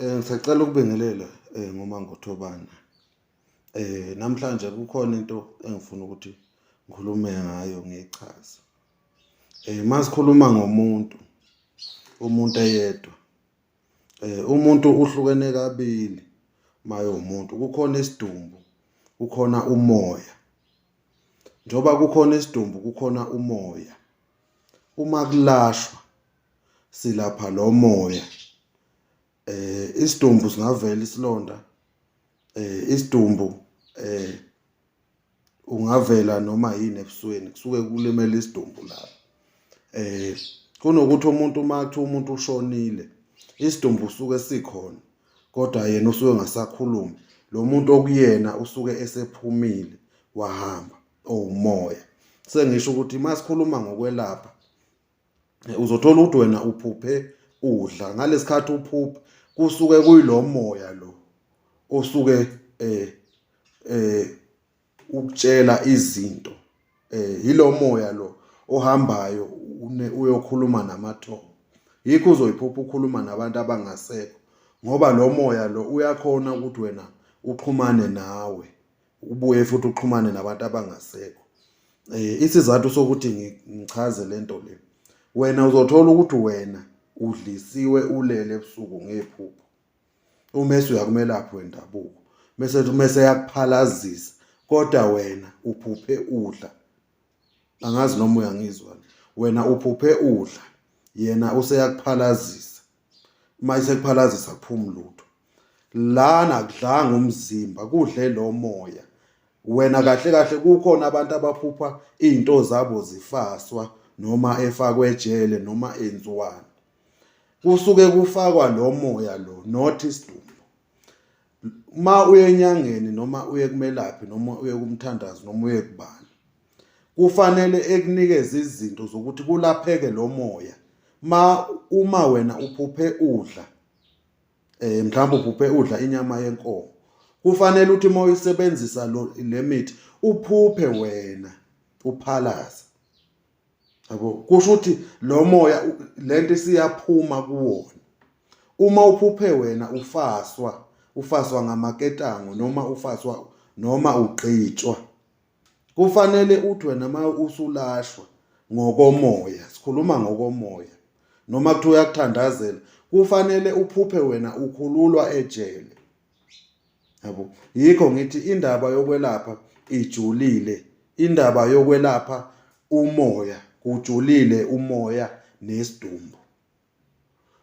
Ngisacela ukubingelela ngoMangothobana. Namhlanje kukhona into engifuna ukuthi ngikhulume ngayo ngiyichaze. Masikhuluma ngomuntu, umuntu eyedwa, umuntu uhlukene kabili mayewumuntu, kukhona isidumbu, kukhona umoya. Njengoba kukhona isidumbu kukhona umoya. Uma kulashwa silapha lo moya. Isidumbu singavela isilonda, isidumbu ungavela noma yini ebusweni kusuke kulimele isidumbu lapho. Kunokuthi umuntu uma kuthiwa umuntu ushonile, isidumbu suke sikhona kodwa yena usuke engasakhulumi. Lo muntu okuyena usuke esephumile wahamba owumoya. Sengisho ukuthi uma sikhuluma ngokwelapha uzothola ukuthi wena uphuphe udla ngalesikhathi uphupha kusuke kuyilo moya lo osuke eh ukutshela izinto yilo moya lo ohambayo uyokhuluma namathongo. Yikho uzoyiphupha ukhuluma nabantu abangasekho ngoba lo moya lo uyakhona ukuthi wena uxhumane nawe ubuye futhi uxhumane nabantu abangasekho. Isizathu sokuthi ngichaze le nto le, wena uzothola ukuthi wena udlisiwe ulele ebusuku ngephupho. Umese uyakumelaphi wendabuko mese mese yakuphalazisa kodwa wena uphuphe udla. Angazi noma uyangizwa. Wena uphuphe udla, yena useyakuphalazisa. Uma esekuphalazisa akuphumi lutho. Lana akudlanga umzimba, kudle lo moya. Wena kahle kahle kukhona abantu abaphupha izinto zabo zifaswa noma efakwe ejele noma enziwani. Kusuke kufakwa lo moya lo not isidumbu. Uma uye enyangeni noma uye kumelaphi noma uye kumthandazi noma uye kubani, kufanele ekunikeze izinto zokuthi kulapheke lo moya. Ma uma wena uphuphe udla mhlawumbe uphuphe udla inyama yenkomo, kufanele ukuthi uma uyisebenzisa le mithi uphuphe wena uphalaza. Yabo, kusho ukuthi lo moya lento isiyaphuma kuwona. Uma uphuphe wena ufaswa, ufaswa ngamaketango noma ufaswa noma ugqitshwa. Kufanele uthi wena uma usulashwa ngokomoya, sikhuluma ngokomoya, noma kuthiwa uyakuthandazela, kufanele uphuphe wena ukhululwa ejele. Yabo, yikho ngithi indaba yokwelapha ijulile, indaba yokwelapha umoya kujulile umoya nesidumbu.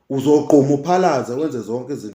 Uzogquma uphalaze wenze zonke izinto.